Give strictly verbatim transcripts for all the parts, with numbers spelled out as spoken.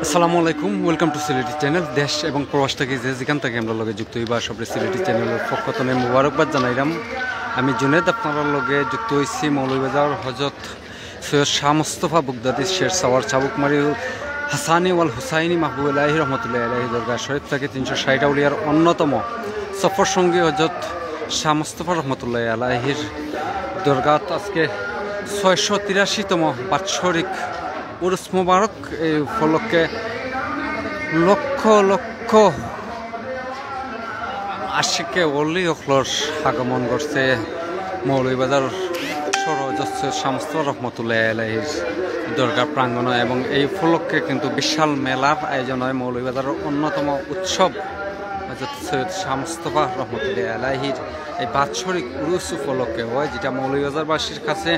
আসসালামু আলাইকুম, welcome to Sylheti চ্যানেল। দেশ এবং প্রবাস থাকি যে যেখান থাকি আমরার লগে যুক্ত অইবা, সবরে সিলেটি চ্যানেলর পক্ষ থনে মুবারকবাদ জানাইরাম। আমি জুনেদ, আপনারার লগে যুক্ত অইছি মৌলভীবাজার হজরত সৈয়দ শাহ মুস্তফা বুগদাদি শের সাওয়ার চাবুকমারি হাসানি ওয়াল হুসাইনি মাহবুব এলাহি রহমতুল্লাহ আলাইহি দরগা শরীফ থাকি তিনশো ষাট আউলিয়ার অন্যতম সফর সঙ্গী হজরত শাহ মুস্তফা রহমতুল্লাহ আলাইহির দরগাত আজকে ছয়শো তিরাশিতম বাৎসরিক উরুস মোবারক। এই উপলক্ষে লক্ষ লক্ষ আশিকে ওলি অকলর আগমন ঘটছে মৌলভীবাজার শহর হজরত সৈয়দ শাহ মুস্তফা রহমতুল্লাহ আলাইহির দরগা প্রাঙ্গণে, এবং এই উপলক্ষে কিন্তু বিশাল মেলার আয়োজন হয়। মৌলভীবাজারর অন্যতম উৎসব হজরত সৈয়দ শাহ মুস্তফা রহমতুল্লাহ আলাইহির এই বাৎসরিক উরুস উপলক্ষে হয়, যেটা মৌলভীবাজারবাসীর কাছে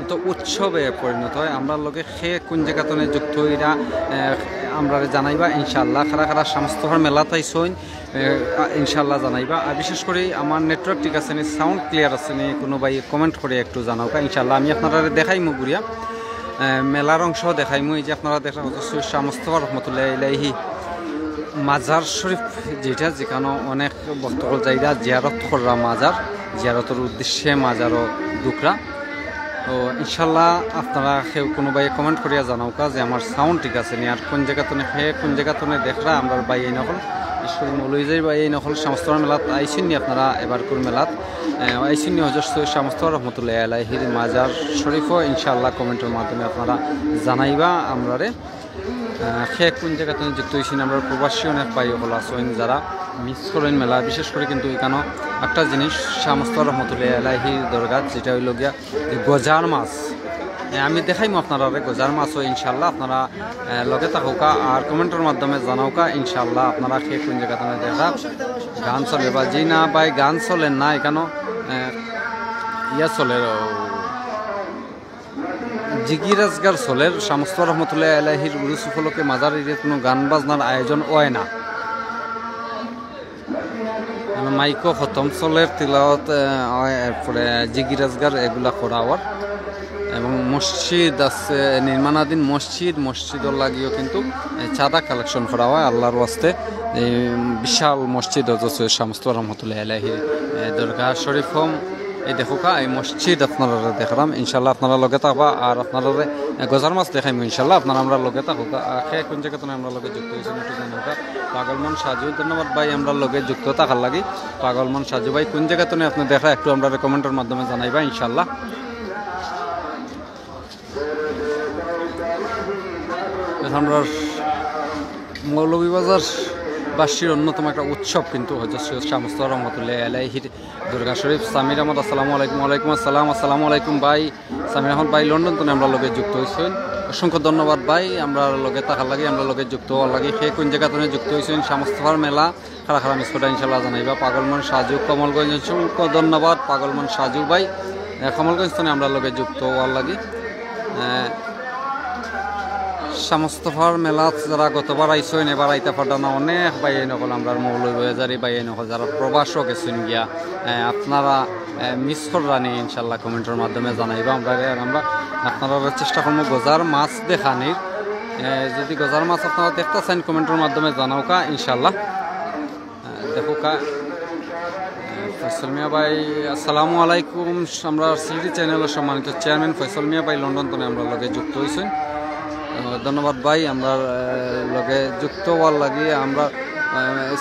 তো উৎসবে পরিণত হয়। আমরার লগে কে কোন জাগা থনে যুক্ত অইরা, আহ, আমরারে জানাইবা ইনশাআল্লাহ। কারা কারা শাহ মুস্তফার মেলাত আইছইন, আহ, ইনশাআল্লাহ জানাইবা। আর বিশেষ করি আমার নেটওয়ার্ক ঠিক আছে নি, সাউন্ড ক্লিয়ার আছে নি, কোনো ভাই কমেন্ট করি একটু জানাউক্কা ইনশাআল্লাহ। আমি আপনারারে দেখাইমু ঘুরিয়া, আহ, মেলার অংশ দেখাইমু। এই যে আপনারা দেখরা হজরত সৈয়দ শাহ মুস্তফা রহমতুল্লাহ আলাইহি মাজার শরীফ, যেটা যেখানো অনেক ভক্তকল যাইরা জিয়ারত কররা মাজার, জিয়ারতর উদ্দেশ্যে মাজারও ঢুকরা। তো ইনশাআল্লাহ আপনারা কেউ কোনো ভাই কমেন্ট করিয়া জানাউক্কা যে আমার সাউন্ড ঠিক আছে নি, আর কোন জাগা থনে কে কোন জাগা থনে দেখরা আমরার ভাইয়াইন অকল, বিশেষ করি মৌলভীবাজার ভাইয়াইন অকল শাহ মুস্তফার মেলাত আইছইন নি আপনারা এবারকুর মেলাত, আহ, আইছইন নি হজরত সৈয়দ শাহ মুস্তফা রহমতুল্লাহ আলাইহির মাজার শরীফও ইনশাআল্লাহ কমেন্টর মাধ্যমে আপনারা জানাইবা আমরারে। আহ, কে কোন জাগা থনে যুক্ত অইছইন, আমরার প্রবাসী অনেক ভাই অকল আছইন যারা মিস করইন মেলা, বিশেষ করি কিন্তু এখানো একটা জিনিস শাহ মুস্তফা রহমতুল্লাহ আলাইহির দরগাত, যেটা অইলো গিয়া যে গজার মাছ। এ, আমি দেখাইমু আপনারারে গজার মাছও ইনশাআল্লাহ। আপনারা, এ, লগে থাকউক্কা আর কমেন্টর মাধ্যমে জানাউক্কা ইনশাআল্লাহ আপনারা কে কোন জাগা থনে দেখরা। গান চলে বা? জি না ভাই, গান চলে না এখানো, এ, ইয়া চলে, ও, জিগির আজগার চলের। শাহ মুস্তফা রহমতুল্লাহ আলাইহির উরুস উপলক্ষে মাজার এরিয়াত কোনো গান বাজনার আয়োজন হয় না। মানে মাইকও খতম চলের, তিলাওয়াত, আহ, হয়, এরপরে জিগির আজগার এগুলা করা অর। এবং মসজিদ আছে, নির্মাণাধীন মসজিদ, মসজিদর লাগিও কিন্তু, আহ, চাঁদা কালেকশন করা হয় আল্লাহর ওয়াস্তে। এই বিশাল মসজিদ হজরত সৈয়দ শাহ মুস্তফা রহমতুল্লাহ আলাইহির, আহ, দরগা শরীফ হম। এই দেখউক্কা, এই মসজিদ আপনারারে দেখরাম। ইনশাআল্লাহ আপনারা লগে থাকবা, আর আপনারারে, আহ, গজার মাছ দেখাইমু ইনশাআল্লাহ। আপনারা আমরার লগে থাকউক্কা। আর কে কোন জাগা থনে আমরার লগে যুক্ত অইছইন একটু জানাউক্কা। পাগলমন সাজু, ধন্যবাদ ভাই, আমরার লগে যুক্ত থাকার লাগি। পাগলমন সাজু ভাই, কোন জাগা থনে আপনে দেখরা একটু আমরারে কমেন্টর মাধ্যমে জানাইবা ইনশাআল্লাহ। আমরার মৌলভীবাজার বাসীর অন্যতম একটা উৎসব কিন্তু হজরত সৈয়দ শাহ মুস্তফা রহমতুল্লাহ আলাইহির দরগা শরীফ। সামির আহমদ, আসসালামু আলাইকুম। ওয়ালাইকুম আসসালাম, আসসালামু আলাইকুম ভাই। সামির আহমদ ভাই লন্ডন থনে আমরার লগে যুক্ত অইছইন, অসংখ্য ধন্যবাদ ভাই আমরার লগে থাকার লাগি, আমরার লগে যুক্ত অওয়ার লাগি। কে কোন জাগা থনে যুক্ত অইছইন, শাহ মুস্তফার মেলা কারা কারা মিস কররা ইনশাআল্লাহ জানাইবা। পাগলমন সাজু, কমলগঞ্জ, অসংখ্য ধন্যবাদ পাগলমন সাজু ভাই, আহ, কমলগঞ্জ থনে আমরার লগে যুক্ত অওয়ার লাগি। আহ, শাহ মুস্তফার মেলাত যারা গতবার আইছইন, এবার আইতা পাররা না, অনেক ভাইয়াইন অকল, আমরার মৌলভীবাজারি ভাইয়াইন অকল যারা প্রবাসও গেছইন গিয়া, আহ, আপনারা, আহ, মিস কররা নি ইনশাআল্লাহ কমেন্টর মাধ্যমে জানাইবা আমরারে। আর আমরা আপনারারে চেষ্টা করমু গজার মাছ দেখানির। আহ, যদি গজার মাছ আপনারা দেখতা চাইন কমেন্টর মাধ্যমে জানাউক্কা ইনশাআল্লাহ। আহ, দেখউক্কা, আহ, ফয়সল মিয়া ভাই, আসসালামু আলাইকুম। আমরার সিলেটি চ্যানেলর সম্মানিত চেয়ারম্যান ফয়সল মিয়া ভাই লন্ডন থনে আমরার লগে যুক্ত অইছইন। আহ, ধন্যবাদ ভাই, আমরার, আহ, লগে যুক্ত অওয়ার লাগি। আমরার, আহ,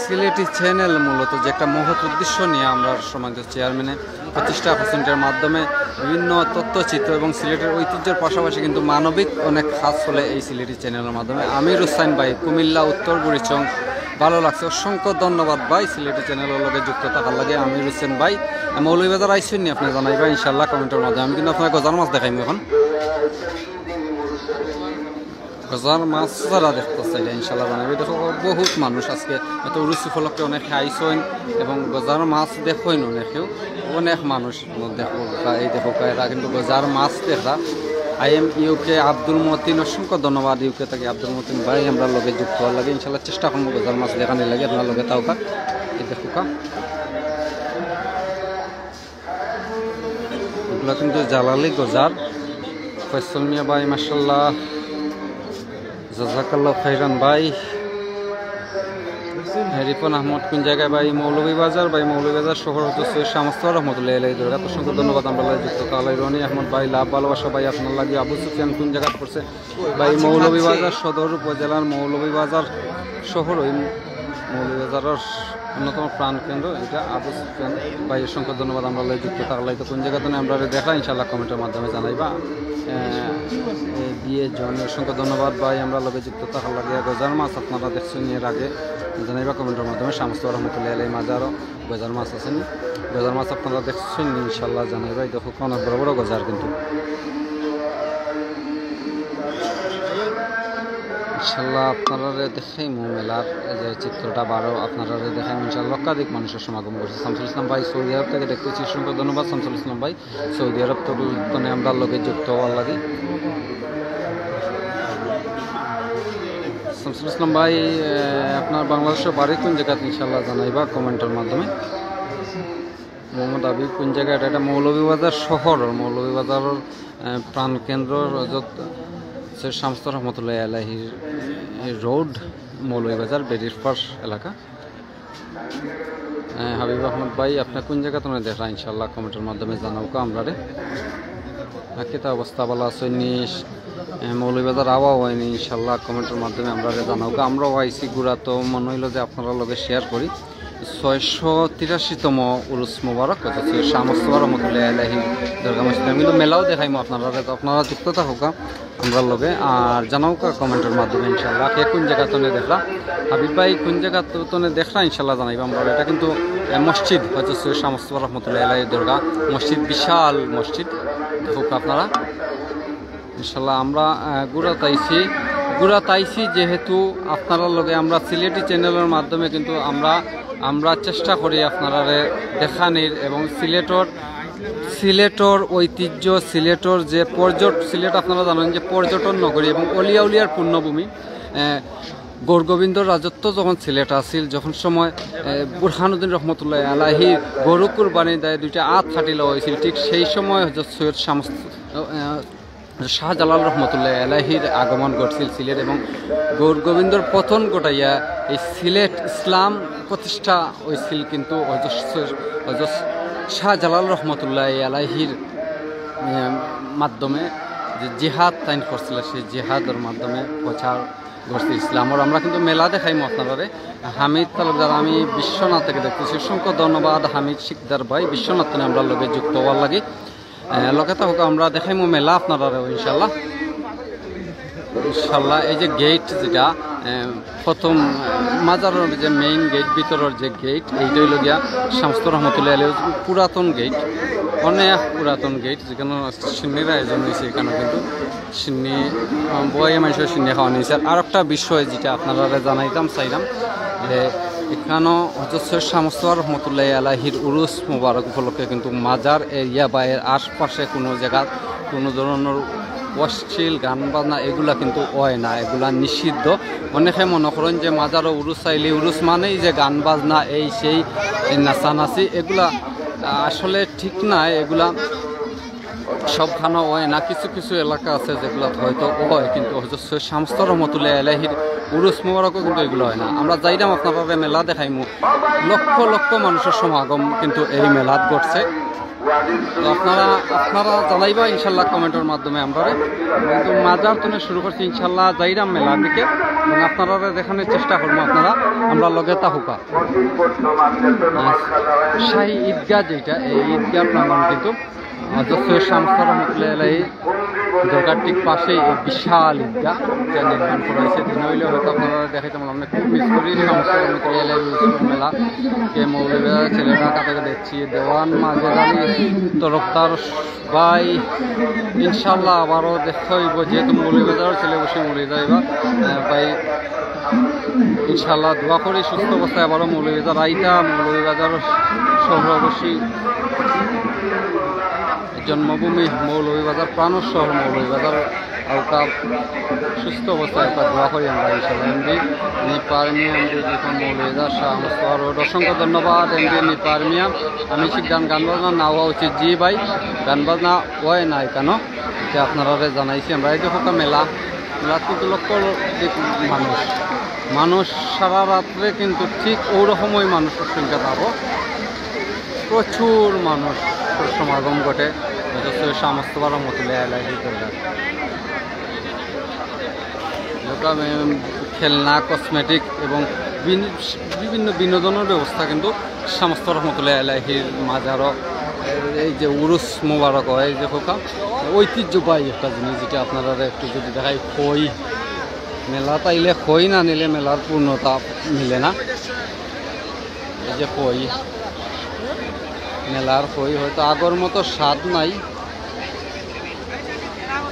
সিলেটি চ্যানেল মূলত যে একটা মহৎ উদ্দেশ্য নিয়া আমরার সম্মানিত চেয়ারম্যানে প্রতিষ্ঠা করছইন, এটার মাধ্যমে বিভিন্ন তথ্যচিত্র এবং সিলেটের ঐতিহ্যর পাশাপাশি কিন্তু মানবিক অনেক কাজ চলে এই সিলেটি চ্যানেলর মাধ্যমে। আমির হুসাইন ভাই, কুমিল্লা উত্তর বুড়িচং, ভালো লাগছে, অসংখ্য ধন্যবাদ ভাই সিলেটি চ্যানেলর লগে যুক্ত থাকার লাগি। আমির হুসেন ভাই, মৌলভীবাজার আইছইন নি আপনে জানাইবা ইনশাআল্লাহ কমেন্টর মাধ্যমে। আমি কিন্তু আপনারে গজার মাছ দেখাইমু এখন। গজার মাছ যারা দেখতা চাইরা ইনশাআল্লাহ জানাইবা। দেখো, বহুত মানুষ আজকে এত উরুস উপলক্ষে অনেকে আইছইন এবং গজার মাছ দেখইন অনেকেও, অনেক মানুষ দেখো, এই দেখো, এরা কিন্তু গজার মাছ দেখরা। আই এম ইউকে আব্দুল মতিন, অসংখ্য ধন্যবাদ ইউকে থাকি আব্দুল মতিন ভাই, আমরার লগে যুক্ত অওয়ার লাগি। ইনশাআল্লাহ চেষ্টা করমু গজার মাছ দেখানির লাগি, আপনারা লগে থাকউক্কা। এই দেখউক্কা, এগুলা কিন্তু জালালি গজার। ফয়সল মিয়া ভাই, মাশাআল্লাহ, জাযাকাল্লাহু খাইরান ভাই। রিপন আহমদ কোন জাগাত ভাই? মৌলভীবাজার ভাই, মৌলভীবাজার শহর হচ্ছে সৈয়দ শাহ মোস্তফা রহমতুল্লাহ আলাইহির দরগা। অসংখ্য ধন্যবাদ আমরার লগে যুক্ত থাকার লাগি। রনি আহমদ ভাই, লাভ ভালোবাসা ভাই আপনার লাগি। আবু সুফিয়ান কোন জাগাত পড়ছে ভাই? মৌলভীবাজার সদর উপজেলার মৌলভীবাজার শহর, ওই মৌলভীবাজারর অন্যতম প্রাণকেন্দ্র এটা আবু সুফিয়ান ভাই। অসংখ্য ধন্যবাদ আমরার লগে যুক্ত থাকার লাগি। তো কোন জাগাত তনে আমরারে দেখরা ইনশাআল্লাহ কমেন্টর মাধ্যমে জানাইবা। আহ, এ, বিয়ে জন, অসংখ্য ধন্যবাদ ভাই আমরার লগে যুক্ত থাকার লাগি। গজার মাছ আপনারা দেখছইন এর আগে, জানাইবা কমেন্টর মাধ্যমে। শাহ মোস্তফা রহমতুল্লাহ আলাইহির মাজারো গজার মাছ আছে নি? গজার মাছ আপনারা দেখছইন নি? ইনশাআল্লাহ জানাইবা। এই দেখো অনেক বড় বড় গজার কিন্তু। ইনশাআল্লাহ আপনারারে দেখাইমু মেলার এই যে চিত্রটা বারো আপনারারে দেখাইমু ইনশাআল্লাহ। লক্ষাধিক মানুষের সমাগম করছে। শামসুল ইসলাম ভাই সৌদি আরব থেকে দেখতেছি, অসংখ্য ধন্যবাদ শামসুল ইসলাম ভাই। সৌদি আরব তনে আমরার লগে যুক্ত হওয়ার লাগি। শামসুল ইসলাম ভাই, আহ, আপনার বাংলাদেশর বাড়ি কোন জাগাত ইনশাআল্লাহ জানাইবা কমেন্টর মাধ্যমে। মোহাম্মদ হাবিব কোন জাগাত? এটা, এটা মৌলভীবাজার শহর, মৌলভীবাজারর, আহ, প্রাণকেন্দ্র হজরত সৈয়দ শাহ মোস্তফা রহমতুল্লাহ আলাইহির, আহ, রোড, মৌলভীবাজার বেরিরপাড় এলাকা। আহ, হাবিব আহমদ ভাই, আপনি কোন জাগাত তনে দেখরা ইনশাআল্লাহ কমেন্টর মাধ্যমে জানাউক্কা আমরারে। আর কিতা অবস্থা, ভালা আছইন নি? আহ, মৌলভীবাজার আওয়া অয়নি ইনশাআল্লাহ কমেন্টর মাধ্যমে আমরারে জানাউক্কা। আমরাও আইছি ঘুরা, তো মনে হইলো যে আপনারার লগে শেয়ার করি। ছয়শো তিরাশিতম উরুস মোবারক, অর্থাৎ সৈয়দ শাহ মোস্তফা রহমতুল্লাহ আলাইহি দরগা মসজিদ। আমি তো মেলাও দেখাইমু আপনারারে, তো আপনারা যুক্ত থাকুক্কা আমরার লগে, আর জানাউক্কা কমেন্টর মাধ্যমে ইনশাআল্লাহ। কে কোন জাগাত তনে দেখরা, হাবিব ভাই কোন জাগাত তনে দেখরা ইনশাআল্লাহ জানাইবা আমরারে। এটা কিন্তু, আহ, মসজিদ হজরত সৈয়দ শাহ মোস্তফা রহমতুল্লাহ আলাইহি দরগা মসজিদ, বিশাল মসজিদ, দেখুক্কা আপনারা। ইনশাআল্লাহ আমরা, আহ, ঘুরাত আইছি, ঘুরাত আইছি যেহেতু আপনারার লগে আমরা সিলেটি চ্যানেলর মাধ্যমে কিন্তু আমরা, আমরা চেষ্টা করি আপনারারে দেখানির এবং সিলেটর, সিলেটর ঐতিহ্য, সিলেটর যে পর্যট-, সিলেট আপনারা জানেন যে পর্যটন নগরী এবং অলিয়া উলিয়ার পুণ্যভূমি। আহ, গৌর গোবিন্দর রাজত্ব যখন সিলেট আছিল, যখন সময়, আহ, বুরহানুদ্দিন রহমতুল্লাহ আলাইহি গরু কুরবানি দেয় দুইটা আত কাটিলা অইছিল, ঠিক সেই সময় হজরত সৈয়দ শামস-, আহ, শাহজালাল রহমতুল্লাহ আলাইহির আগমন ঘটছিল সিলেট এবং গৌর গোবিন্দর পতন ঘটাইয়া এই সিলেট ইসলাম প্রতিষ্ঠা অইছিল কিন্তু হজরত, হজরত শাহজালাল রহমতুল্লাহ আলাইহির, আহ, মাধ্যমে যে জিহাদ তাইন করছিল, সেই জিহাদর মাধ্যমে প্রচার করছে ইসলামর। আমরা কিন্তু মেলা দেখাইমু আপনারারে। হামিদ তালুকদার, আমি বিশ্বনাথ থেকে দেখতেছি, অসংখ্য ধন্যবাদ হামিদ শিকদার ভাই, বিশ্বনাথ তনে আমরার লগে যুক্ত হওয়ার লাগি। আহ, লগে থাকুক্কা, আমরা দেখাইমু মেলা আপনারারে ইনশাআল্লাহ। ইনশাআল্লাহ, এই যে গেট যেটা, আহ, প্রথম, আহ, মাজারর যে মেইন গেট, ভিতরর যে গেট, এইটা হইল গিয়া শাহ মোস্তফা রহমতুল্লাহ আলাইহি পুরাতন গেট, অনেক পুরাতন গেট, যেখানে সিন্নির আয়োজন হয়েছে, এখানে কিন্তু সিন্নি, আহ, বইয়ে মানুষের সিন্নি খাওয়ানি হয়েছে। আর একটা বিষয় যেটা আপনারারে জানাইতাম চাইলাম যে এখানো হজরত সৈয়দ শাহ মোস্তফা রহমতুল্লাহ আলাইহির উরুস মুবারক উপলক্ষে কিন্তু মাজার এরিয়া বা এর আশপাশে কোনো জায়গা কোনো ধরনের অশ্লীল গান বাজনা এগুলা কিন্তু হয় না, এগুলা নিষিদ্ধ। অনেকে মনে করেন যে মাজারো উরুস আইলে উরুস মানেই যে গান বাজনা, এই সেই, এই নাচানাচি, এগুলা, আহ, আসলে ঠিক না। এগুলা সবখানো হয় না, কিছু কিছু এলাকা আছে যেগুলা হয়তো হয়, কিন্তু হজরত সৈয়দ শাহ মোস্তফা রহমতুল্লাহ আলাইহির উরুস মোবারকও কিন্তু এগুলা হয় না। আমরা যাইরাম আপনারারে মেলা দেখাইমু, লক্ষ লক্ষ মানুষের সমাগম কিন্তু এই মেলাত ঘটছে। তো আপনারা, আপনারা জানাইবা ইনশাল্লাহ কমেন্টর মাধ্যমে আমরারে। কিন্তু মাজার তনে শুরু করছি ইনশাল্লাহ, যাইরাম মেলার দিকে এবং আপনারারে দেখানোর চেষ্টা করবো, আপনারা আমরার লগে থাকুক্কা। আর শাহী ঈদগাহ যেটা, এই ঈদগাহ প্রাঙ্গণ কিন্তু হজরত সৈয়দ শাহ মোস্তফা রহমতুল্লাহ আলাইহি দরগার ঠিক পাশেই এই বিশাল ঈদগাহ যা নির্মাণ করা হয়েছে। দিন হইলে হয়তো আপনারারে দেখাইতাম, আমরা খুব মিস করি শাহ মোস্তফা রহমতুল্লাহ আলাইহি উরুস মেলা। কে মৌলভীবাজার ছেলেরা কাটাকে দেখছি, দেওয়ান মাজেদ আলী তরফদার ভাই, ইনশাল্লাহ আবারও দেখা হইব, যেহেতু মৌলভীবাজার ছেলে অবশ্যই মৌলভীবাজার যাইবা। আহ, ভাই, ইনশাল্লাহ দোয়া করি সুস্থ অবস্থায় আবারও মৌলভীবাজার আইতা, মৌলভীবাজার শহর অবশ্যই জন্মভূমি, মৌলভীবাজার প্রাণর শহর, মৌলভীবাজার আউকা সুস্থ অবস্থায় আউকা দোয়া করি আমরা ইনশাল্লাহ। এমডি নিপার মিয়া, এমডি রিপন, মৌলভীবাজার শাহ মোস্তফা রোড। অসংখ্য ধন্যবাদ এমডি নিপার মিয়া। আমি শিখ গান, গান বাজনা না হওয়া উচিত। জি ভাই, গান বাজনা হয় না এখানো, এটা আপনারারে জানাইছি আমরা। এই দেখো একটা মেলা, রাত কিন্তু লক্ষ লক্ষ মানুষ, মানুষ সারা রাত্রে কিন্তু ঠিক ওরকমই মানুষের সংখ্যা পাবো। প্রচুর মানুষের সমাগম ঘটে। অথচ শাহ মোস্তফা রহমতুল্লাহ আলাইহি দরগা। দোকান, উম, খেলনা, কসমেটিক এবং বিন-, বিভিন্ন বিনোদনের ব্যবস্থা কিন্তু শাহ মোস্তফা রহমতুল্লাহ আলাইহির মাজারও। এই যে উরুস মোবারক হয়, এই যে খোকা, ঐতিহ্যবাহী একটা জিনিস, যেটা আপনারা একটু যদি দেখাই, খই। মেলাত আইলে খই না নিলে মেলার পূর্ণতা মিলে না। এই যে খই, মেলার খই হয়তো আগর মতো স্বাদ নাই,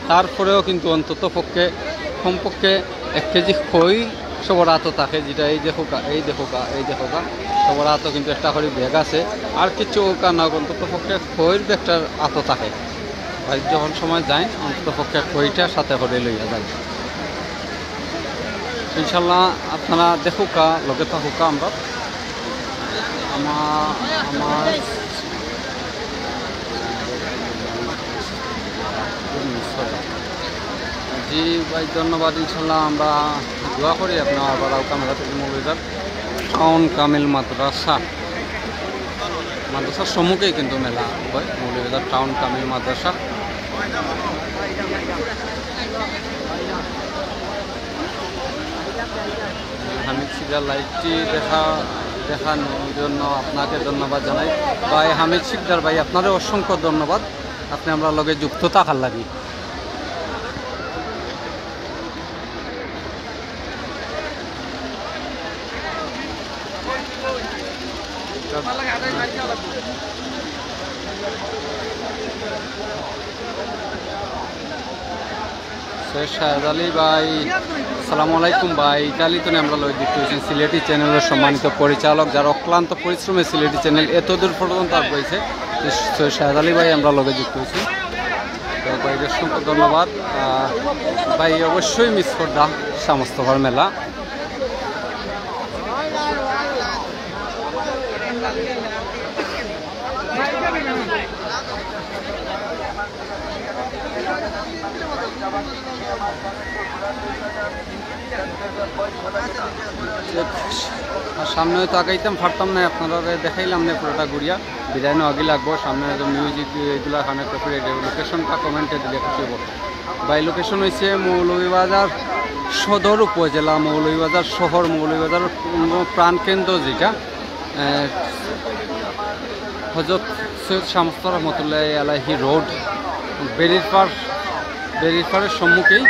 তারপরেও কিন্তু অন্তত পক্ষে, কমপক্ষে এক কেজি খই সবর আতো থাকে, যেটা এই দেখো গা, এই দেখো গা, এই দেখো গা, সবর আতো কিন্তু একটা করে ব্যাগ আছে। আর কিছু ওকা না, অন্তত পক্ষে খইর ব্যাগটার আতো থাকে। ভাই যখন সময় যায়, অন্তত পক্ষে খইটা সাথে করে লইয়া যায়। ইনশাল্লাহ আপনারা দেখুকা, লগে থাকুকা আমরা। আমা-, আমার জি ভাই, ধন্যবাদ। ইনশাল্লাহ আমরা দোয়া করি আপনারা আবার আউকা মেলা থেকে মৌলভীবাজার টাউন কামিল মাদ্রাসা, মাদ্রাসার সম্মুখেই কিন্তু মেলা হয়, মৌলভীবাজার টাউন কামিল মাদ্রাসা। হামিদ শিকদার লাইভটি দেখা, দেখানোর জন্য আপনাকে ধন্যবাদ জানাই। ভাই হামিদ শিকদার ভাই, আপনারে অসংখ্য ধন্যবাদ, আপনি আমরার লগে যুক্ত থাকার লাগি। সৈয়দ শাহেদ আলী ভাই, আসসালামু আলাইকুম ভাই। ইতালি তো আমরা লগে যুক্ত হয়েছেন সিলেটি চ্যানেলের সম্মানিত পরিচালক, যার অক্লান্ত পরিশ্রমে সিলেটি চ্যানেল এত দূর পর্যন্ত আগুয়েছে। তো সৈয়দ শাহেদ আলী ভাই আমরা লগে যুক্ত হয়েছেন। তো ভাই অসংখ্য ধন্যবাদ। আহ, ভাই অবশ্যই মিস করদা শাহ মোস্তফার মেলা। আর সামনে হয়তো আগাইতাম পারতাম না, আপনারা দেখাইলাম না পুরোটা ঘুরিয়া। বিদায় নেওয়া আগে লাগবো, সামনে হয়তো মিউজিক এগুলা, কানে কপিরাইট, লোকেশনটা কমেন্টে দিলে খুশি হবো। ভাই লোকেশন হয়েছে মৌলভীবাজার সদর উপজেলা, মৌলভীবাজার শহর, মৌলভীবাজার প্রাণকেন্দ্র যেটা, আহ, হজরত সৈয়দ শাহ মোস্তফা রহমতুল্লাহ আলাইহি রোড, বেরিরপাড়, বেরিরপাড়ের সম্মুখেই।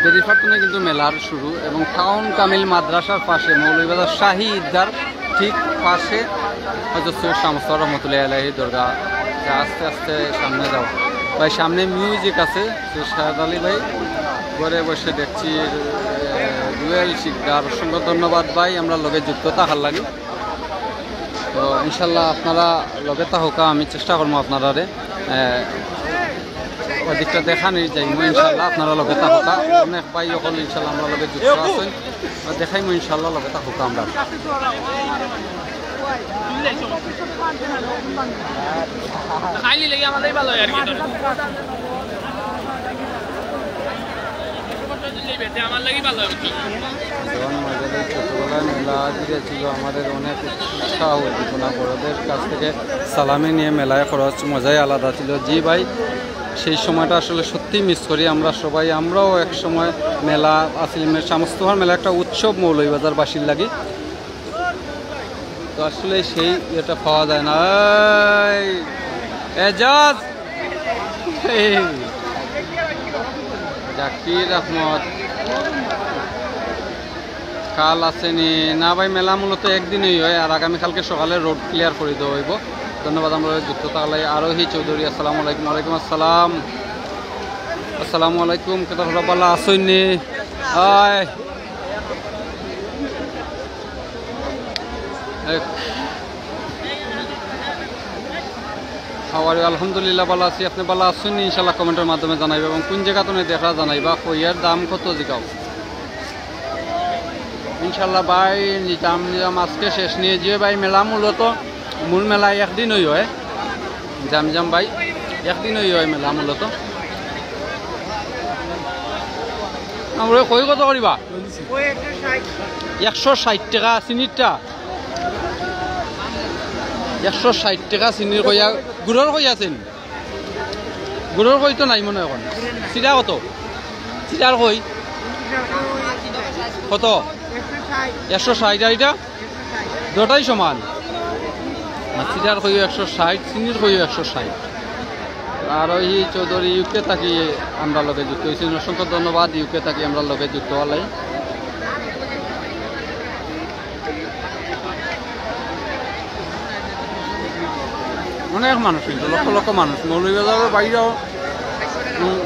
বেরিরপাড় থেকে কিন্তু মেলার শুরু এবং টাউন কামিল মাদ্রাসার পাশে মৌলভীবাজার শাহী ঈদগার ঠিক পাশে হজরত সৈয়দ শাহ মোস্তফা রহমতুল্লাহ আলাইহি দরগা, যা আস্তে আস্তে সামনে যাও। ভাই সামনে মিউজিক আছে, সৈয়দ শাহেদ আলী ভাই ঘরে বসে দেখছি। আহ, জুয়েল শিকদার, অসংখ্য ধন্যবাদ ভাই, আমরা লগে যুক্ত থাকার লাগি। তো ইনশাল্লাহ আপনারা লগে থাকুকা, আমি চেষ্টা করবো আপনারারে, আহ, ওদিকটা দেখানি যাইমু ইনশাল্লাহ, আপনারা লগে থাকুকা। অনেক ভাই অকল ইনশাল্লাহ আমরা লগে যুক্ত আছেন, আর দেখাইমু ইনশাল্লাহ, লগে থাকুকা আমরা। খাইলে লেগে আমাদের ভালো হয় আর কি। আমার লাগি ভালো হয়। যখন মাঝে ছোটবেলায় মেলা দিকে ছিল, আমাদের অনেক উৎসাহ উদ্দীপনা, বড়দের কাছ থেকে সালামি নিয়ে মেলায় খরচ, মজাই আলাদা ছিল। জি ভাই, সেই সময়টা আসলে সত্যিই মিস করি আমরা সবাই। আমরাও এক সময় মেলা আসিল, মে-, শাহ মোস্তফার মেলা একটা উৎসব মৌলভীবাজারবাসীর লাগি। তো আসলে সেই ইয়েটা পাওয়া যায় না। এই এজাজ, এই জাকির আহমদ, কাল আসেনি না ভাই, মেলা মূলত একদিনই হয়, আর আগামীকালকে সকালে রোড ক্লিয়ার করে দেওয়া হইব। ধন্যবাদ, আমরা যুক্ত থাকলে। আরোহী চৌধুরী, আসসালামু আলাইকুম। ওয়ালাইকুম আসসালাম। আসসালামু আলাইকুম, কেতা খবর, ভালা আছইন নি? আয়। এক। How are you? আলহামদুলিল্লাহ, ভালা আছি। আপনি ভালা আছইন নি? ইনশাল্লাহ কমেন্টের মাধ্যমে জানাইবা এবং কোন জায়গা থেকে দেখা জানাইবা। কইয়ার দাম কত জিগাও? ইনশাল্লাহ ভাই, নিজাম নিজাম আজকে শেষ নিয়ে যে ভাই, মেলা মূলত মূল মেলা একদিনই হয়। জামজাম ভাই, একদিনই হয় মেলা মূলত। আমরা কই কত করিবা? একশো ষাট টাকা চিনিরটা। একশো ষাট টাকা চিনির কইয়া, গুড়র কই আছেন? গুড়র কই তো নাই মনে হয় এখন। চিরা কত? চিরার কই? কত? একশো ষাট। আর এটা? দুটাই সমান। আর চিরার কইও একশো ষাট, চিনির কইও একশো ষাট। আর ওই চৌধুরী ইউকে থাকি আমরার লগে যুক্ত অইছইন, অসংখ্য ধন্যবাদ। ইউকে থাকি আমরার লগে যুক্ত অওয়ার লাগি। অনেক মানুষ কিন্তু, লক্ষ লক্ষ মানুষ। মৌলভীবাজারের বাইরেও, উম,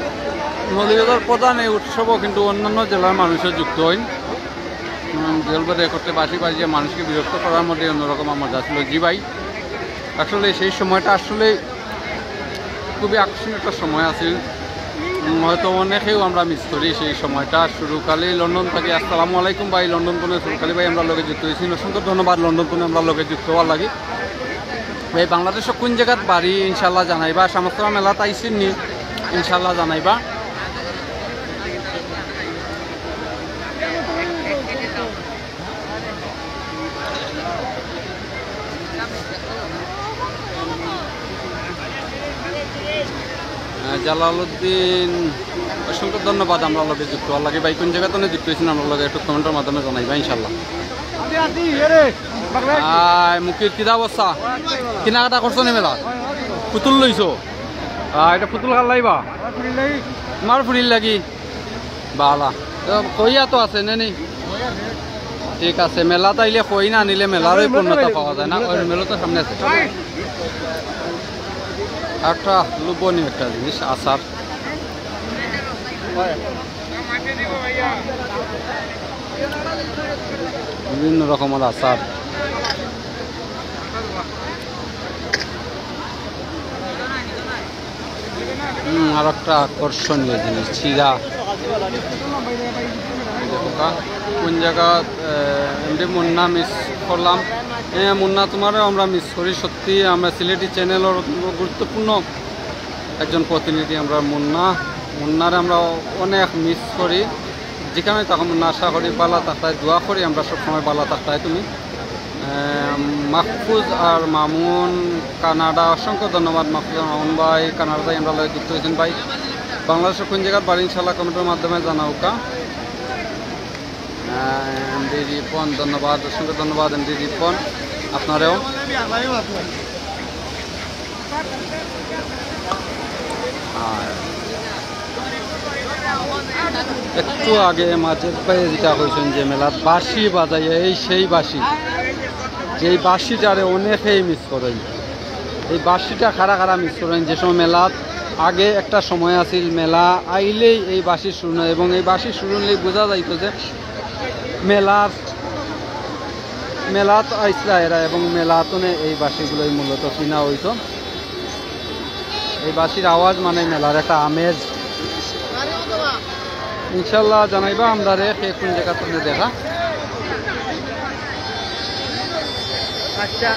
মৌলভীবাজার প্রধান এই উৎসবও কিন্তু অন্যান্য জেলার মানুষও যুক্ত অইন। উম, জেলবাদে করতে বাঁশি বাজিয়ে মানুষকে বিরক্ত করার মধ্যে অন্যরকম মজা ছিল। জি ভাই, আসলে সেই সময়টা আসলে খুবই আকর্ষণীয় একটা সময় আছিল। উম, হয়তো অনেকেও আমরা মিস করি সেই সময়টা। সুরুক আলী লন্ডন থাকি, আসসালামু আলাইকুম ভাই। লন্ডন থনে সুরুক আলী ভাই আমরার লগে যুক্ত অইছইন, অসংখ্য ধন্যবাদ লন্ডন থনে আমরার লগে যুক্ত অওয়ার লাগি। ভাই, বাংলাদেশো কোন জাগাত বাড়ি ইনশাআল্লাহ জানাইবা, শামাস্তরা মেলাত আইছইন নি ইনশাআল্লাহ জানাইবা। আহ, জালালউদ্দিন, অসংখ্য ধন্যবাদ আমরার লগে যুক্ত অওয়ার লাগি। ভাই, কোন জাগা থনে যুক্ত অইছইন আমরার লগে একটু কমেন্টর মাধ্যমে জানাইবা ইনশাআল্লাহ। আয়, মুকির, কিতা অবস্থা? কিনাকাটা করছো নি মেলা? পুতুল লইছো? আহ, এটা পুতুল কার লাগি বা? তুমার ফুরির লাগি? বালা। তো কইয়া তো আছে, নে নি? ঠিক আছে, মেলাত আইলে কই না নিলে মেলার ওই পূর্ণতা পাওয়া যায় না। ওই মেলা তো সামনে আছে। একটা লোভনীয় একটা জিনিস, আচার। বিভিন্ন রকমের আচার। হুম, আর একটা আকর্ষণীয় জিনিস, চিরা। এই দেখো কা, কোন জাগা, আহ, এমডি মুন্না মিস করলাম। হ্যাঁ, মুন্না, তোমারেও আমরা মিস করি। সত্যি আমরা সিলেটি চ্যানেলর গুরুত্বপূর্ণ একজন প্রতিনিধি আমরা মুন্না। মুন্নারে আমরা অনেক মিস করি। যেখানে থাকো মুন্না, আশা করি বালা থাকতায়, দোয়া করি আমরা সবসময় বালা থাকতায় তুমি। আহ, মাহফুজ আর মামুন কানাডা, অসংখ্য ধন্যবাদ মাহফুজ আর মামুন ভাই, কানাডা থাকি আমরার লগে যুক্ত অইছইন ভাই। বাংলাদেশো কোন জাগাত বাড়ি ইনশাআল্লাহ কমেন্টর মাধ্যমে জানাউক্কা। আহ, এমডি রিপন, ধন্যবাদ, অসংখ্য ধন্যবাদ এমডি রিপন, আপনারেও। আর একটু আগে মাজেদ ভাই যেটা কইছইন যে মেলাত বাঁশি বাজাইয়া, এই সেই বাঁশি, যেই বাঁশিটারে অনেকেই মিস করইন। এই বাঁশিটা কারা কারা মিস করইন? যে সময় মেলাত আগে একটা সময় আছিল, মেলা আইলেই এই বাঁশি শুরু অয় এবং এই বাঁশি শুরু অইলেই বুঝা যাইতো যে মেলার, মেলাত আইছলা এরা এবং মেলাতনে এই বাঁশিগুলোই মূলত কিনা অইতো। এই বাঁশির আওয়াজ মানে মেলার একটা আমেজ। ইনশাআল্লাহ জানাইবা আমরারে কে কোন জাগা থনে দেখা। আচ্ছা,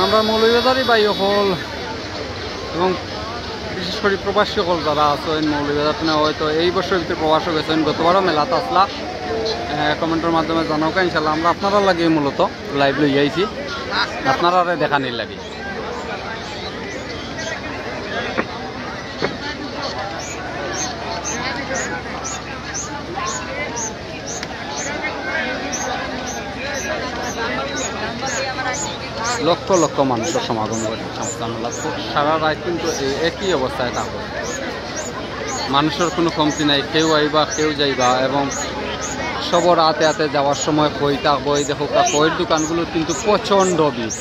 আমরা মৌলভীবাজারি ভাই অকল এবং বিশেষ করি প্রবাসী অকল যারা আছইন মৌলভীবাজার থনে, হয়তো এই বছরর ভিতরে প্রবাসো গেছইন, গতবারও মেলাত আছলা। আহ, কমেন্টর মাধ্যমে জানাউক্কা, ইনশাআল্লাহ আমরা আপনারার লাগি মূলত লাইভ লই আইছি, আপনারারে দেখানির লাগি। লক্ষ লক্ষ মানুষর সমাগম ঘটে। সারা রাইত কিন্তু এই একই অবস্থায় থাকবো, মানুষর কুনু কমতি নাই, কেউ আইবা কেউ যাইবা, এবং সবর আতে আতে যাওয়ার সময় খই থাকবো। এই দেখো, খইর দোকানগুলোত কিন্তু প্রচণ্ড ভিড়,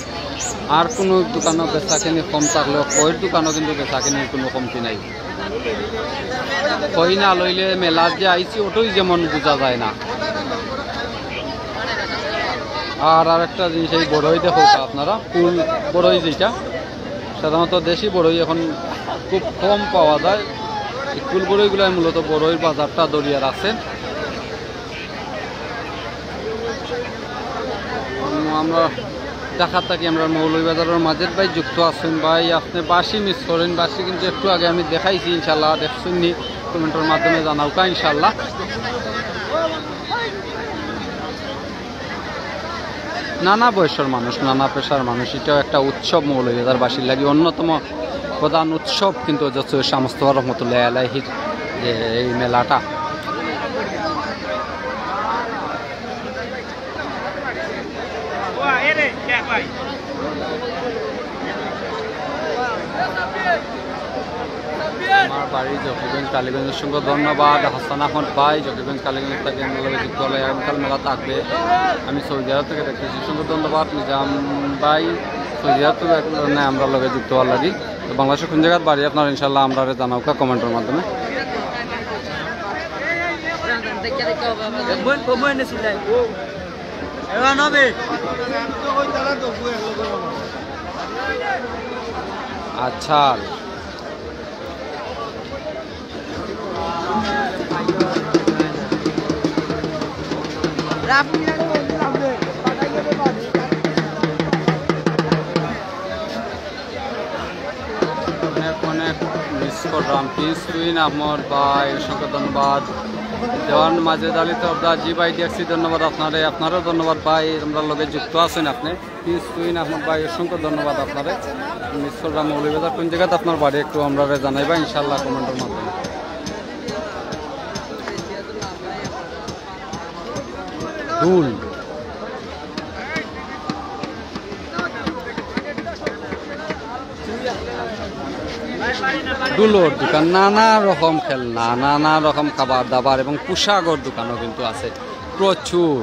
আর কুনু দোকানো বেচাকিনি কম থাকলেও খইর দোকানো কিন্তু বেচাকিনির কুনু কমতি নাই। খই না লইলে মেলাত যে আইছি ওটাই যেমন বুঝা যায় না। আর আরেকটা জিনিস, এই বড়ই দেখো আপনারা, কুল বড়ই যেটা, সাধারণত দেশি বড়ই এখন খুব কম পাওয়া যায়। এই কুল বড়ইগুলাই মূলত বড়ইর বাজারটা ধরিয়া রাখছে। উম, আমরা ঢাকা থাকি আমরার মৌলভীবাজারর মাজেদ ভাই যুক্ত আছইন। ভাই, আপনে বাঁশি মিস করইন, বাঁশি কিন্তু একটু আগে আমি দেখাইছি, ইনশাআল্লাহ দেখছইন নি, কমেন্টর মাধ্যমে জানাউক্কা ইনশাআল্লাহ। নানা বয়সর মানুষ, নানা পেশার মানুষ, ইটাও একটা উৎসব মৌলভীবাজারবাসীর লাগি অন্যতম প্রধান উৎসব কিন্তু হজরত সৈয়দ শাহ মোস্তফা রহমতুল্লাহ আলাইহির যে এই মেলাটা। আমার বাড়ি জকিগঞ্জ কালীগঞ্জ, অসংখ্য ধন্যবাদ হাসান আহমদ ভাই, জকিগঞ্জ কালীগঞ্জ থাকি আমরার লগে যুক্ত অইলা। আগামীকাল মেলা থাকবে, আমি সৌদি আরব থাকি দেখতেছি, অসংখ্য ধন্যবাদ নিজাম ভাই, সৌদি আরব থাকি আমরার লগে যুক্ত অওয়ার লাগি। তো বাংলাদেশর কুন জাগাত বাড়ি আপনার, ইনশাআল্লাহ আমরারে জানাউক্কা কমেন্টর মাধ্যমে। আচ্ছা। অনেক অনেক মিস করলাম। প্রিন্স কুইন আহমদ ভাই, অসংখ্য ধন্যবাদ। দেওয়ান মাজেদ আলী তরফদার, জি ভাই, দেখছি, ধন্যবাদ আপনারে, আপনারেও ধন্যবাদ ভাই, আমরার লগে যুক্ত আছইন আপনে। প্রিন্স কুইন আহমদ ভাই, অসংখ্য ধন্যবাদ আপনারে। মিস করলাম মৌলভীবাজার, কুন জাগাত আপনার বাড়ি একটু আমরারে জানাইবা ইনশাআল্লাহ কমেন্টর মাধ্যমে। দুল। দুলর দোকান, নানা রকম খেলনা, নানা রকম খাবার দাবার এবং পোশাকর দোকানও কিন্তু আছে প্রচুর।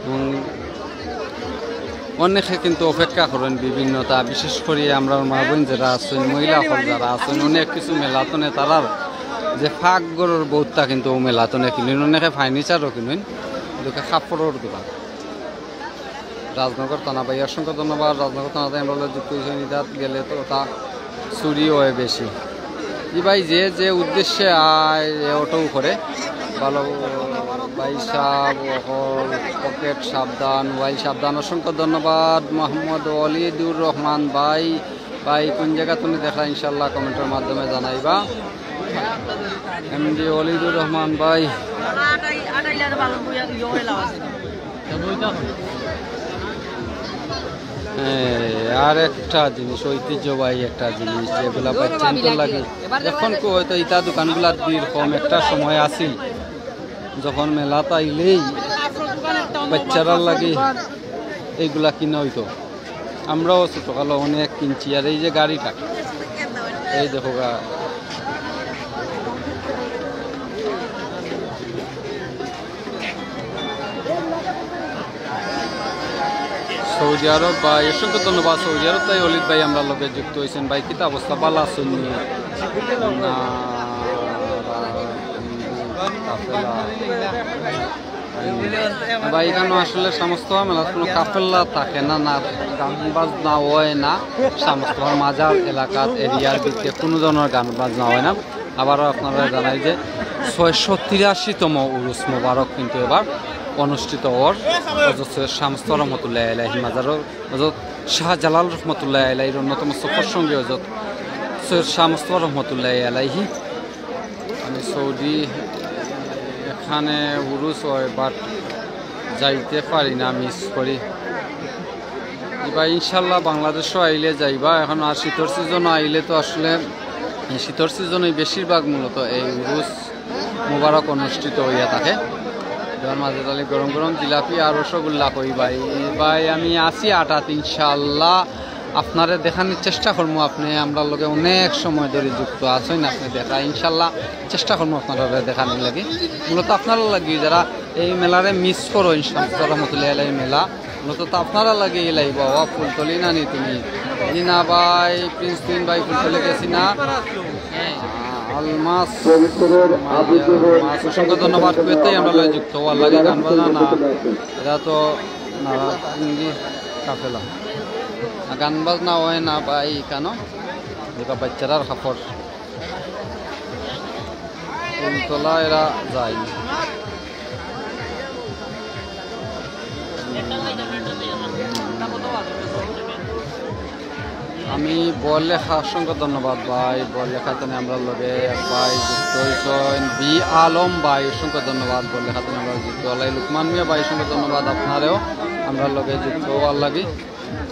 এবং অনেকে কিন্তু অপেক্ষা করইন বিভিন্নতা, বিশেষ করি আমরার মা বইন যেরা আছইন, মহিলা অকল যেরা আছইন, অনেক কিছু মেলাতনে তারার যে পাকঘরর বউততা কিন্তু অউ মেলাতনে কিনইন, অনেকে ফার্নিচারও কিনইন, এদিকে কাপড়র দোকান। রাজনগর থানা ভাই, অসংখ্য ধন্যবাদ। রাজনগর থানা থাকি আমরার লগে যুক্ত অইছইন, ইদাত গেলে তো ওটা চুরি অয় বেশি। জি ভাই, যে যে উদ্দেশ্যে আয়, এ অটো করে। ভালো ভাই সাহেব, অকল পকেট সাবধান, মোবাইল সাবধান। অসংখ্য ধন্যবাদ মোহাম্মদ ওলিদুর রহমান ভাই। ভাই, কুন জাগা তুমি দেখরা, ইনশাআল্লাহ কমেন্টর মাধ্যমে জানাইবা। এমডি ওলিদুর রহমান ভাই। এ, আর একটা জিনিস, ঐতিহ্যবাহী একটা জিনিস, যেগুলা বাচ্চাইন্তর লাগি। এখন কো হয়তো ইতা দোকানগুলাত ভিড় কম, একটা সময় আছিল যখন মেলাত আইলেই বাচ্চারার লাগি এইগুলা কিনা অইতো। আমরাও ছোটকালো অনেক কিনছি। আর এই যে গাড়িটা, এই দেখো গা, সৌদি আরব ভাই, অসংখ্য ধন্যবাদ। সৌদি আরব থাকি অলিদ ভাই আমরার লগে যুক্ত অইছইন। ভাই, কিতা অবস্থা? ভালা আছইন নি? না, কাফেলা। ভাই, ইখানো আসলে শাহ মোস্তফা মেলাত কুনু কাফেলা থাকে না, না গান বাজনা অয় না। শাহ মোস্তফার মাজার এলাকাত, এরিয়ার ভিতরে কুনু ধরনর গান বাজনা অয় না। আবারও আপনারারে জানাই যে ছয়শো তিরাশিতম উরুস মোবারক কিন্তু এবার অনুষ্ঠিত অওয়ার হজরত সৈয়দ শাহ মোস্তফা রহমতুল্লাহ আলাইহি মাজারর, হজরত শাহজালাল রহমতুল্লাহ আলাইহির অন্যতম সফর সঙ্গী হজরত সৈয়দ শাহ মোস্তফা রহমতুল্লাহ আলাইহি। আমি সৌদি, এখানে উরুস অয়, but যাইতে পারি না, মিস করি। জি ভাই, ইনশাল্লাহ বাংলাদেশও আইলে যাইবা। এখন আর শীতর সিজনও আইলে তো আসলে, এই শীতর সিজনই বেশিরভাগ মূলত এই উরুস মোবারক অনুষ্ঠিত অইয়া থাকে। যেমন মাজেদ আলী গরম গরম জিলাপি আর রসগোল্লা কই ভাই। ভাই, আমি আছি আটাত, ইনশাআল্লাহ আপনারে দেখানির চেষ্টা করমু। আপনে আমরার লগে অনেক সময় ধরি যুক্ত আছইন, আপনে দেখা, ইনশাআল্লাহ চেষ্টা করমু আপনারারে দেখানির লাগি। মূলত আপনারার লাগি যারা এই মেলারে মিস করইন, শাহ মোস্তফা রহমতুল্লাহ আলাইহি মেলা, মূলত তো আপনারার লাগি এই live। বাবা, ফুলতলি না নি তুমি? জি না ভাই, প্রিন্স তুইন ভাই, ফুলতলি গেছি না। আলমাস, পবিত্রের আবু জহর আলমাস, অসংখ্য ধন্যবাদ। কুয়েত থাকি আমরার লগে যুক্ত অওয়ার লাগি। গান বাজনা না, এরা তো নারায়ণগঞ্জি কাফেলা। আর গান বাজনা অয় না ভাই, কেন? এরা বাচ্চারার কাপড়। ফুলতলা এরা যায়। আমি বড়লেখা, অসংখ্য ধন্যবাদ ভাই। বড়লেখা তনে আমরার লগে এক ভাই যুক্ত অইছইন, বি আলম ভাই, অসংখ্য ধন্যবাদ। বড়লেখা তনে আমরার যুক্ত অইলা, লুকমান মিয়া ভাই, অসংখ্য ধন্যবাদ আপনারেও আমরার লগে যুক্ত অওয়ার লাগি।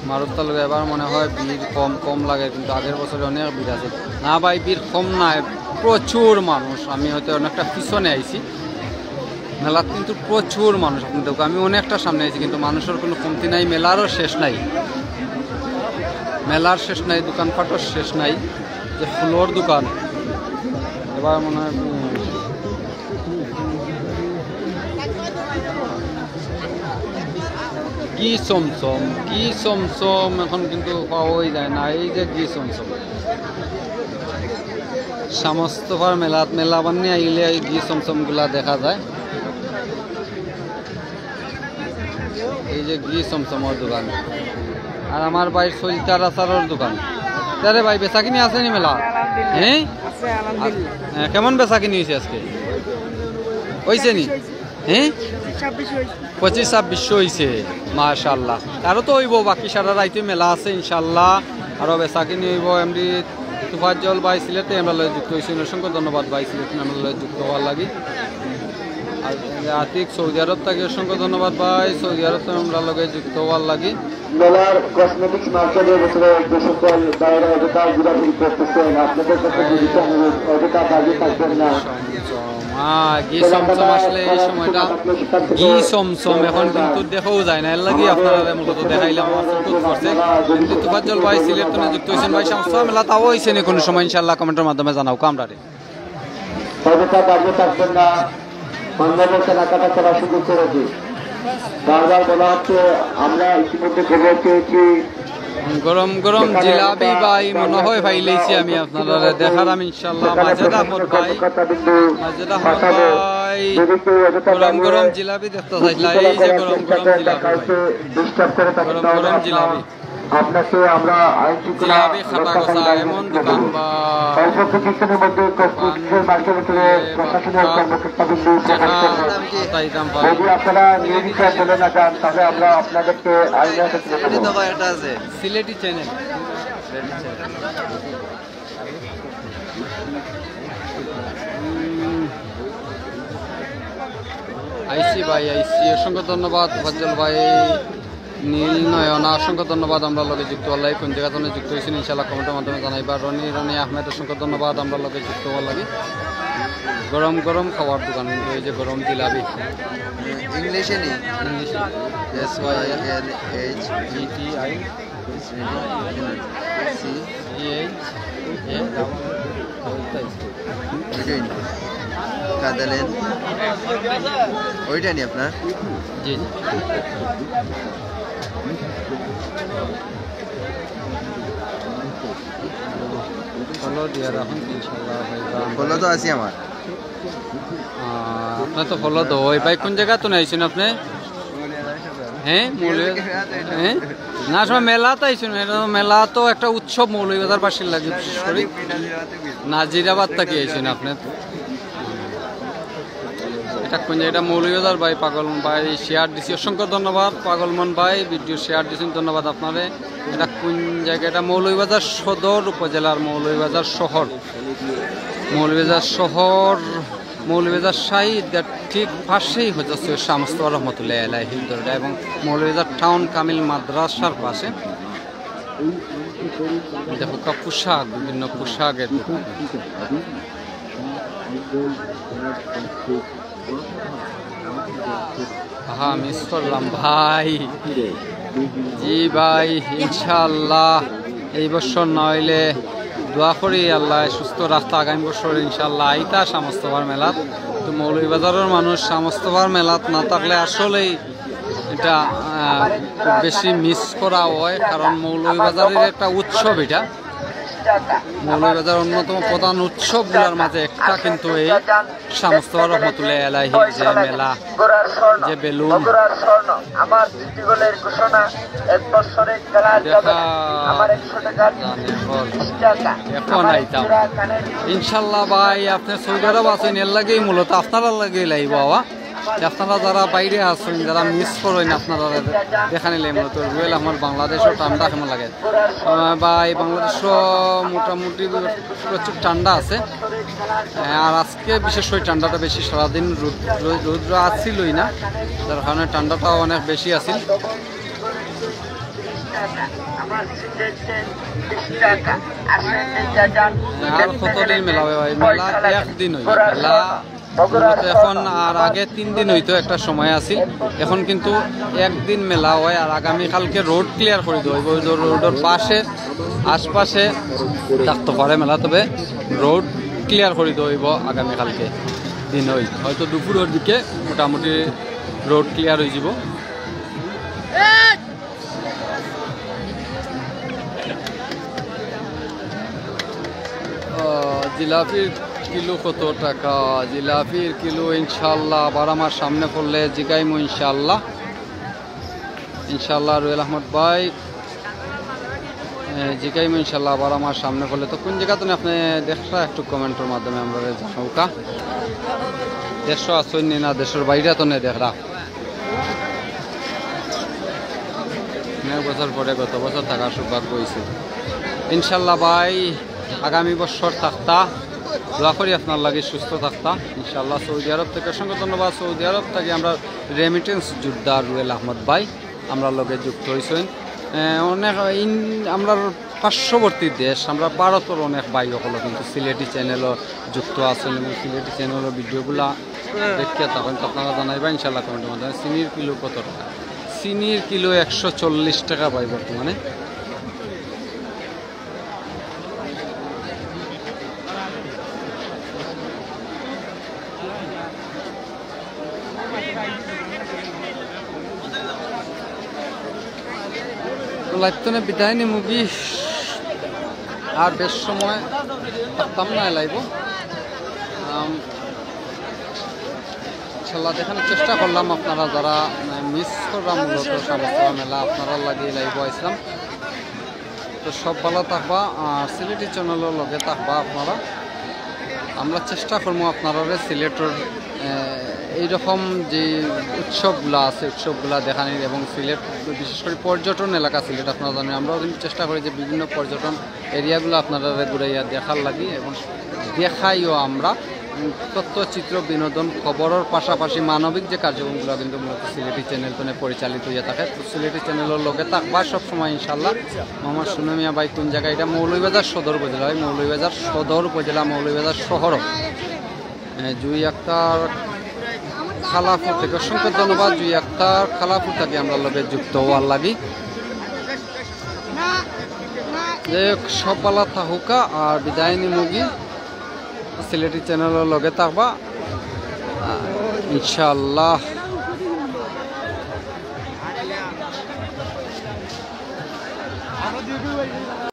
মারুফ তালুকদার, এবার মনে হয় ভিড় কম কম লাগে, কিন্তু আগের বছরে অনেক ভিড় আছিল। না ভাই, ভিড় কম নায়, প্রচুর মানুষ। আমি হয়তো অনেকটা পিছনে আইছি, মেলাত কিন্তু প্রচুর মানুষ। আপনি দেখো, আমি অনেকটা সামনে আইছি, কিন্তু মানুষর কোনো কমতি নাই, মেলারও শেষ নাই, মেলার শেষ নাই, দোকানপাটর শেষ নাই। যে ফুলর দোকান, এবার মনে হয়, উম, ঘি চমচম, ঘি চমচম এখন কিন্তু পাওয়াই যায় না। এই যে ঘি চমচম, শাহ মোস্তফার মেলাত, মেলা বান্নি আইলে এই ঘি চমচমগুলা দেখা যায়। এই যে ঘি চমচমর দোকান, আর আমার ভাইর সজিতার আচারর দোকান। তারে ভাই, বেচাকিনি আছে নি মেলা? হ্যাঁ? আছে, আলহামদুলিল্লাহ। হ্যাঁ, কেমন বেচাকিনি হইছে আজকে? হইছে নি? হ্যাঁ? ছাব্বিশ হইছে। পঁচিশ ছাব্বিশশো হইছে, মাশাআল্লাহ। আরো তো হইব, বাকি সারা রাইতে মেলা আছে ইনশাআল্লাহ, আরো বেচাকিনি হইব। এমডি তুফাজ্জল ভাই সিলেট তনে আমরার লগে যুক্ত অইছইন, অসংখ্য ধন্যবাদ ভাই, সিলেট তনে আমরার লগে যুক্ত অওয়ার লাগি। আর আতিক সৌদি আরব থাকি অসংখ্য ধন্যবাদ ভাই, সৌদি আরব তনে আমরার লগে যুক্ত অওয়ার লাগি। মেলার কসমেটিক্স মার্কেটের ভিতরে যে সকল ভাইরা অযথা ঘোরাঘুরি করতেছেন, আপনাদের কাছে বিনীত অনুরোধ, অযথা দাঁড়িয়ে থাকবেন না। আহ, ঘি চমচম আসলে এই সময়টা, ঘি চমচম এখন কিন্তু দেখাও যায় না, এর লাগি আপনারারে মূলত দেখাইলাম। কিন্তু তুফাজ্জল ভাই সিলেট তনে যুক্ত অইছইন ভাই, শাহ মোস্তফা মেলাত আওয়া হইছে নি কোনো সময়? ইনশাআল্লাহ কমেন্টর মাধ্যমে জানাও আমরারে। অযথা দাঁড়িয়ে থাকবেন না, অন্যদের কেনাকাটা করার সুযোগ করে দিন। বারবার বলা হচ্ছে, আমরা ইতিমধ্যে খবর পেয়েছি। গরম গরম জিলাপি ভাই, মনে হয় পাইলাইছি আমি আপনারারে দেখাইরাম ইনশাআল্লাহ। মাজেদ আহমদ ভাই, মাজেদ আহমদ ভাই, গরম গরম জিলাপি দেখতা চাইলা। এই যে গরম গরম জিলাপি ভাই, গরম গরম জিলাপি। আপনাকে আমরা আইন শৃঙ্খলা জিলাপি খাতা রক্ষাকারী কষা, বাহিনীর এমন দোকান বা অল্প কিছুক্ষণের মধ্যে কসমেটিক্সের মার্কেটের প্রশাসনের কর্মকর্তাবৃন্দ প্রবেশ করবেন। যদি আপনারা নিয়মিত চলে না যান, তাহলে আমরা আপনাদেরকে আইনের আওতায় তুলে নেব। সিলেটি চ্যানেল। আইছি ভাই, আইছি। অসংখ্য ধন্যবাদ ফজল ভাই। নীল নয়না, অসংখ্য ধন্যবাদ আমরার লগে যুক্ত অওয়ার লাগি। কোন জাগা তনে যুক্ত অইছইন ইনশাআল্লাহ কমেন্টর মাধ্যমে জানাইবা। রনি, রনি আহমেদ, অসংখ্য ধন্যবাদ আমরার লগে যুক্ত অওয়ার লাগি। গরম গরম খাওয়ার দোকান, কিন্তু এই যে গরম জিলাপি। ইংলিশে নি? ইংলিশে। S Y L H G T I. C. G H A. ওইটাই নি। কাদালেন। ওইটা নি আপনার? জি, জি। ফলো দিয়া রাখুন, ইনশাআল্লাহ হয়ে যাবে। ফলো তো আছি আমার। আহ, আপনার তো ফলো তো। ওই ভাই, কোন জাগা তনে আইছইন আপনি? হ্যাঁ, মৌলভী-, হ্যাঁ? না, সময় মেলাত আইছইন। এটা তো মেলা তো একটা উৎসব মৌলভীবাজারবাসীর লাগি, বিশেষ করে নাজিরাবাদ থাকি আইছইন আপনি। এটা কোন জাগা? এটা মৌলভীবাজার ভাই, পাগল ভাই শেয়ার দিছি, অসংখ্য ধন্যবাদ। পাগলমন ভাই ভিডিও শেয়ার দিছেন, ধন্যবাদ আপনারে। এটা কোন জাগা? এটা মৌলভীবাজার সদর উপজেলার মৌলভীবাজার শহর, মৌলভীবাজার শহর, মৌলভীবাজার শাহী ঈদগাহ ঠিক পাশেই হজরত সৈয়দ শাহ মুস্তফা রহমতুল্লাহ আলাইহির দরগা এবং মৌলভীবাজার টাউন কামিল মাদ্রাসার পাশে। দেখো, কা-, পোশাক, বিভিন্ন পোশাকের দোকান। আহা, মিস করলাম ভাই। জি ভাই, ইনশাআল্লাহ এই বছর না অইলে দোয়া করি আল্লায় সুস্থ রাখতা, আগামী বছর ইনশাআল্লাহ আইতা শাহ মোস্তফার মেলাত। তো মৌলভীবাজারর মানুষ শাহ মোস্তফার মেলাত না থাকলে আসলেই এটা, আহ, খুব বেশি মিস করা হয়, কারণ মৌলভীবাজারের একটা উৎসব এটা। মৌলভীবাজার অন্যতম প্রধান উৎসবগুলোর মাঝে একটা কিন্তু এই শাহ মুস্তফা রহমতুল্লাহ আলাইহির যে মেলা, যে বেলুন। দেখা জানে এখন। এখন আইতাম। ইনশাল্লাহ ভাই, আপনি সৌদি আরব আছইন, এর লাগেই মূলত আপনারার লাগেই লাইব বাবা। আপনারা যারা বাইরে আছেন, যারা মিস করেন, আপনারা দেখানিলে মূলত রুয়েল আহমদ বাংলাদেশও ঠান্ডা কেমন লাগে। আহ, বা এই বাংলাদেশও মোটামুটি প্রচুর ঠান্ডা আছে। আহ, আর আজকে বিশেষ করে ঠান্ডাটা বেশি, সারাদিন রোদ, রোদ, রৌদ্র আসিলই না, যার কারণে ঠান্ডাটাও অনেক বেশি আছিল। আর কতদিন মেলা হয় ভাই? মেলা একদিন হইল। মেলা মূলত এখন আর আগে তিন দিন হইতো একটা সময় আছিল, এখন কিন্তু একদিন মেলা হয়। আর আগামীকালকে রোড ক্লিয়ার করে দেওয়া হইব, ওই যে রোডের পাশে আশপাশে থাকতে পারে মেলা, তবে রোড ক্লিয়ার করে দেওয়া হইব আগামীকালকে দিন হই, হয়তো দুপুরের দিকে মোটামুটি রোড ক্লিয়ার হয়ে যাব। আহ, জিলাপির কিলো কত টাকা? জিলাপির কিলো ইনশাল্লাহ আবার আমার সামনে পড়লে জিগাইমু ইনশাল্লাহ। ইনশাল্লাহ রুয়েল আহমদ ভাই, এ, জিগাইমু ইনশাল্লাহ আবার আমার সামনে পড়লে। তো কোন জায়গা তো আপনি দেখরা একটু কমেন্টের মাধ্যমে আমরা জানাউকা। দেশও আছইন নি না, দেশের বাইরে তো নেই দেখরা। অনেক বছর পরে গত বছর থাকার সৌভাগ্য হয়েছে। ইনশাল্লাহ ভাই, আগামী বছর থাকতা, দোয়া করি আপনার লাগি সুস্থ থাকতা। ইনশাল্লাহ সৌদি আরব থেকে অসংখ্য ধন্যবাদ। সৌদি আরব থেকে আমরা রেমিটেন্স যোদ্ধা রুয়েল আহমদ ভাই আমরা লগে যুক্ত হয়েছেন। এ, অনেক ইন-, আমরা পার্শ্ববর্তী দেশ, আমরা ভারতের অনেক ভাই হকল কিন্তু সিলেটি চ্যানেলও যুক্ত আছেন এবং সিলেটি চ্যানেলর ভিডিওগুলা দেখিয়া তখন তো আপনারা জানাইবা ইনশাল্লাহ কমেন্টের মাধ্যমে। চিনির কিলো কত টাকা? চিনির কিলো একশো চল্লিশ টাকা ভাই বর্তমানে। তো লাইভ তো না বিদায় নিমুগি, আর বেশ সময় থাকতাম না লাইভও। আম, ইনশাল্লাহ দেখানোর চেষ্টা করলাম, আপনারা যারা মিস করলাম মূলত সামস্তা মেলা, আপনারা লাগি লাইভও আইসলাম। তো সব ভালো থাকবা, আর সিলেটি চ্যানেলর লগে থাকবা আপনারা। আমরা চেষ্টা করবো আপনারা সিলেটর, আহ, এইরকম যে উৎসবগুলা আছে, উৎসবগুলা দেখানির এবং সিলেট বিশেষ করে পর্যটন এলাকা সিলেট আপনারা জানেন, আমরাও কিন্তু চেষ্টা করি যে বিভিন্ন পর্যটন এরিয়াগুলো আপনারা ঘুরাইয়া দেখার লাগি এবং দেখাইও আমরা। উম, তথ্যচিত্র, বিনোদন, খবরের পাশাপাশি মানবিক যে কার্যক্রমগুলো কিন্তু মূলত সিলেটি চ্যানেল তো পরিচালিত হয়ে থাকে। তো সিলেটি চ্যানেলর লগে থাকবা সবসময় ইনশাল্লাহ। মোহাম্মদ সুনামিয়া ভাই কোন জায়গা? এটা মৌলভীবাজার সদর উপজেলা, ভাই মৌলভীবাজার সদর উপজেলা, মৌলভীবাজার শহর। এ, জুই আক্তার খালাপুর থেকে অসংখ্য ধন্যবাদ। জুই আক্তার খালাপুর থেকে আমরা লগে যুক্ত হওয়ার লাগি। যাই হোক, সব ভালা থাকুকা আর বিদায় নিমুগি। সিলেটি চ্যানেলর লগে থাকবা, আহ, ইনশাআল্লাহ।